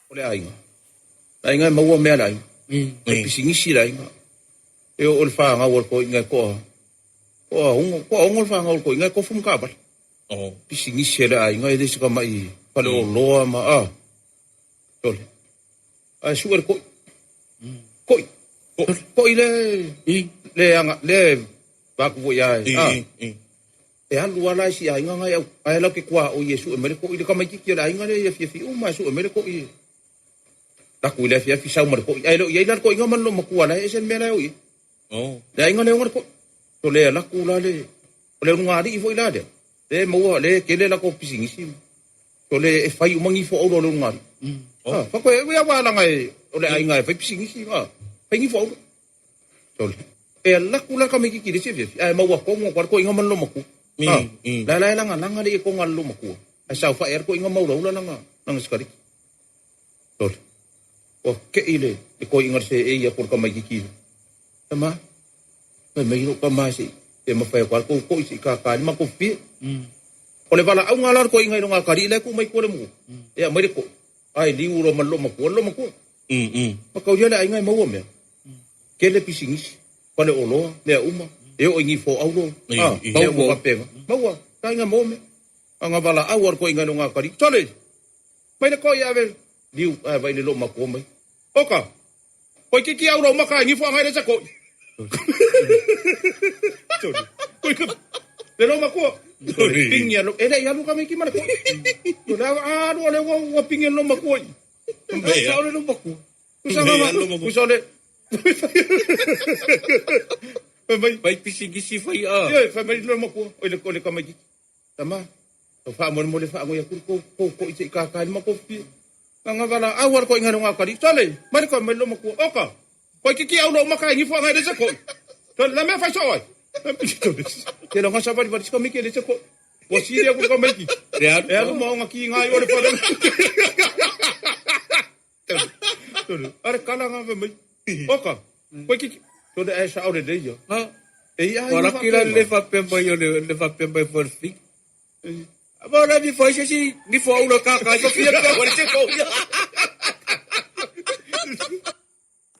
O le aiga. Le aiga e maua mea a le aiga. E pisinisi le aiga. E oo i le fanau a le toeaina e toa toa ono, toa ono le fanau a le toeaina e tofu ma taavale. Pisinisi a le aiga e le se tamai faleoloa ma a. Sole. Ae sue le toi. Toi. Toi le le aga le vaku foi a. E alu lava la i si aiga na e au, ae lau ke tuaoi e sue mai le toi le tamaititi o le aiga lea ia fiafi uma e sue mai le toi e laku i le afiafi sau ma le toi. Ae le o i ai la le toiga ma le loomatua la e ese le mea la e o i ai. Le aiga lea e ona le toi. So le laku la le, o le ulugalii foi la lea, lea e maua, lea e tele latou pisinisi. So le e fai uma nifo auro a le ulugalii. Faatoe, aua leaga o le aiga e fai pisinisi, fai nifo auro. E alu atu la le tamaititi i le isi afiafi, ae maua tonu atu lava le toeaina ma le loomatua. La la e lagalaga le ietoga a le loomatua, ae saofai lava le toeaina ma ulaula lana lana sikareti. Sole. Ua tei le toeaina i le seei atu o le tamaititi i le tama. Fai mai lou tama se i pe mafai atu lava le tou toi se i tata ai le matou fie. O le valaauga la o le toeaina i lona atalii la e tuu mai i tua i le motu, e aumai le toi, ae liu loa ma le loomatua le loomatua. Mataulia le aiga e maua mea. Tele pisinisi, fale oloa, mea uma, e oo i nifo auro, a, mea uma faapena. Maua, le aiga e maua mea. A na valaau lava le toeaina i lona atalii, Sole! Mai le toi ave liu ae vai le loomatua mai. Oka! Toeitiiti auro uma ka i nifo agai le se toi. Sole! Le loomatua. Pingi a lo, e le i alu tamaiti ma le toi. Sole, a alu o lea ua pingi e le loomatua i. Sa ole loomatua. Kusa ole Fai mai. Fai pisinisi fai a. Ioe, fai mai le matua, oi le, o le tamaititi. Tama, tau faamolemole faagoi atu le tou, tou toi se i tata i le matou fia. Na valaau a le toeaina i le gatali, Sole, mai le toi mai le matua, oka, toeititi au lou maka e nifo agai le se toi. Sole, la mea fai soo ai. Te longa savalivali si tamaiti e le se toi. Ua sili atu le tamaiti. E alu ma ona ki ngai o le fale. A le kala nga fai mai. Oka, koe kiki. Sole ae sao lelei ia. E ia ai. Wala kila le faapea mai o le faapea mai foi le fiki. Ma ora ni foi se si ni fo aula ka ka fa fia pea wale se ko ia.